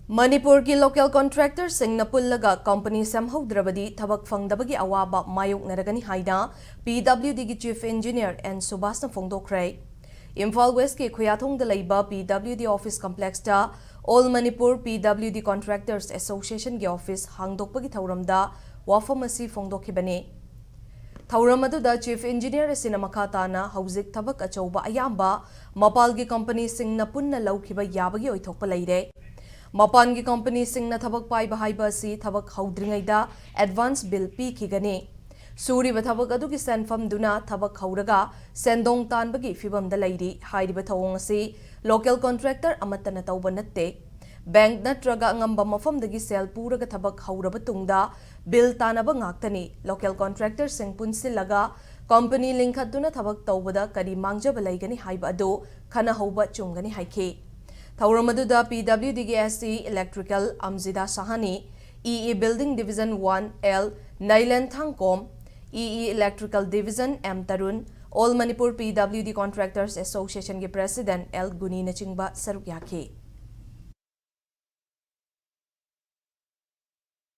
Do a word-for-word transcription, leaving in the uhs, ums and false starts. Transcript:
ꯃꯅꯤꯄꯨꯔꯒꯤ local contractorꯁꯤꯡꯅ ꯄꯨꯜꯂꯒ company ꯁꯦꯝꯍꯧꯗ꯭ꯔꯕꯗꯤ ꯊꯕꯛ ꯐꯪꯗꯕꯒꯤ ꯑꯋꯥꯕ ꯃꯥꯌꯣꯛꯅꯔꯒꯅꯤ ꯍꯥꯏꯅ PWDꯒꯤ Chief Engineer N ꯁꯨꯕꯥꯁꯅ ꯐꯣꯡꯗꯣꯛꯈ꯭ꯔꯦ꯫ ꯏꯝꯐꯥꯜ Westꯀꯤ ꯈꯨꯌꯥꯊꯣꯡꯗ ꯂꯩꯕ PWD office complexꯇ All Manipur PWD Contractors Associationꯒꯤ office ꯍꯥꯡꯗꯣꯛꯄꯒꯤ ꯊꯧꯔꯝꯗ ꯋꯥꯐꯝ ꯑꯁꯤ ꯐꯣꯡꯗꯣꯛꯈꯤꯕꯅꯤ꯫ ꯊꯧꯔꯝ ꯑꯗꯨꯗ Chief Engineer ꯑꯁꯤꯅ ꯃꯈꯥ ꯇꯥꯅ ꯍꯧꯖꯤꯛ ꯊꯕꯛ ꯑꯆꯧꯕ ꯑꯌꯥꯝꯕ ꯃꯄꯥꯜꯒꯤ companyꯁꯤꯡꯅ ꯄꯨꯟꯅ ꯂꯧꯈꯤꯕ ꯌꯥꯕꯒꯤ ꯑꯣꯏꯊꯣꯛꯄ ꯂꯩꯔꯦ꯫ ꯃꯄꯥꯟꯒꯤ companyꯁꯤꯡꯅ ꯊꯕꯛ ꯄꯥꯏꯕ ꯍꯥꯏꯕ ꯑꯁꯤ ꯊꯕꯛ ꯍꯧꯗ꯭ꯔꯤꯉꯩꯗ advance bill ꯄꯤꯈꯤꯒꯅꯤ꯫ ꯁꯨꯔꯤꯕ ꯊꯕꯛ ꯑꯗꯨꯒꯤ ꯁꯦꯟꯐꯝꯗꯨꯅ ꯊꯕꯛ ꯍꯧꯔꯒ ꯁꯦꯟꯗꯣꯡ ꯇꯥꯟꯕꯒꯤ ꯐꯤꯚꯝꯗ ꯂꯩꯔꯤ꯫ ꯍꯥꯏꯔꯤꯕ ꯊꯧꯑꯣꯡ ꯑꯁꯤ local contractor ꯑꯃꯠꯇꯅ ꯇꯧꯕ ꯅꯠꯇꯦ꯫ Bank ꯅꯠꯇ꯭ꯔꯒ ꯑꯉꯝꯕ ꯃꯐꯝꯗꯒꯤ ꯁꯦꯜ ꯄꯨꯔꯒ ꯊꯕꯛ ꯍꯧꯔꯕ ꯇꯨꯡꯗ bill ꯇꯥꯟꯅꯕ ꯉꯥꯛꯇꯅꯤ꯫ Local contractorꯁꯤꯡ ꯄꯨꯟꯁꯤꯜꯂꯒ company ꯂꯤꯡꯈꯠꯇꯨꯅ ꯊꯕꯛ ꯇꯧꯕꯗ ꯀꯔꯤ ꯃꯥꯡꯖꯕ ꯂꯩꯒꯅꯤ ꯍꯥꯏꯕ ꯑꯗꯨ ꯈꯟꯅꯍꯧꯕ ꯆꯨꯝꯒꯅꯤ ꯍꯥꯏꯈꯤ꯫ ꯊꯧꯔꯝ ꯑꯗꯨꯗ PWDꯒꯤ SE Electrical ꯑꯝꯖꯤꯗꯥ ꯁꯍꯥꯅꯤ, EE Building Division one L ꯅꯩꯂꯦꯟ ꯊꯥꯡꯀꯣꯝ, EE Electrical Division M Tarun, All Manipur PWD Contractors Associationꯒꯤ President L ꯒꯨꯅꯤꯅꯆꯤꯡꯕ ꯁꯔꯨꯛ ꯌꯥꯈꯤ꯫